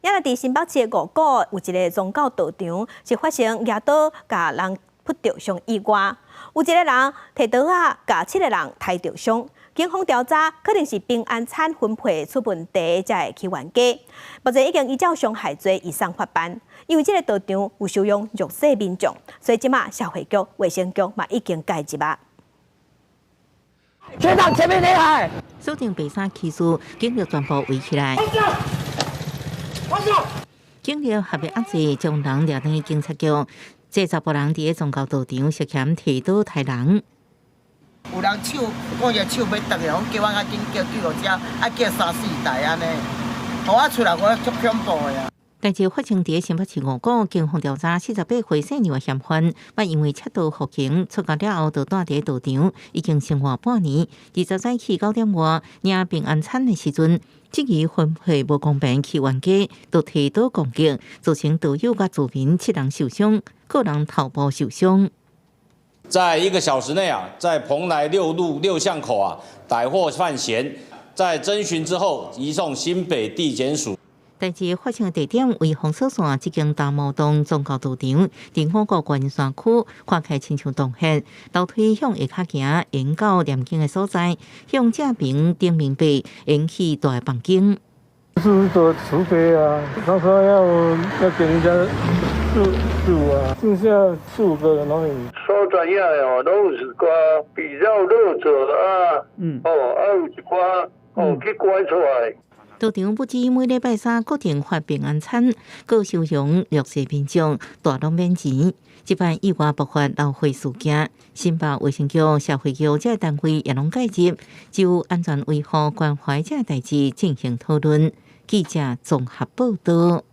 也若佇新北市的五股有一个宗教道場，是發生舉刀共人噗著傷意外，有一個人提刀仔共七個人刣著傷。警方調查，可能是平安餐分配出問題，才會起冤家。目前已經依照傷害罪移送法辦。因為這個道場有收容弱勢民眾，所以這馬社會局、衛生局嘛已經介入啊。學長前面那台，鎖定白衫騎士，警力全部圍起來。警力合力壓制，將人掠轉去警察局。這查埔人佇宗教道場涉嫌提刀刣人。有人手，講伊手欲斷去，講叫我較緊叫救護車，啊叫三四台按呢，予我出來我足恐怖的啊！代誌發生佇新北市五股，警方調查48歲姓楊的嫌犯，捌因為窃盜獲刑出獄了後，就蹛佇道場，已經生活半年。20早起9點外領平安餐的時陣，質疑分配無公平起冤家，就提刀攻擊，造成道友佮住民七人受傷，個人頭部受傷。在一個小時內啊，在蓬萊六路六巷口啊，逮獲犯嫌，在偵訊之後移送新北地檢署。代誌發生的地點為封鎖線這間大毛洞宗教道場，佇五股觀音山區，看起來親像洞穴，樓梯向下跤行，沿到念經的所在，向正邊頂面壁引起大房間。是說慈悲啊，他說要給人家住住啊，剩下四五個人而已。所知影的哦，攏有一寡比較弱者啊，哦，啊有一寡哦去拐出來。道場不止每禮拜三固定發平安餐，閣收容弱勢民眾，大攏免錢。這擺意外爆發鬧火事件，新北衛生局、社會局這單位也攏介入，就安全維護關懷這代誌進行討論。記者綜合報道。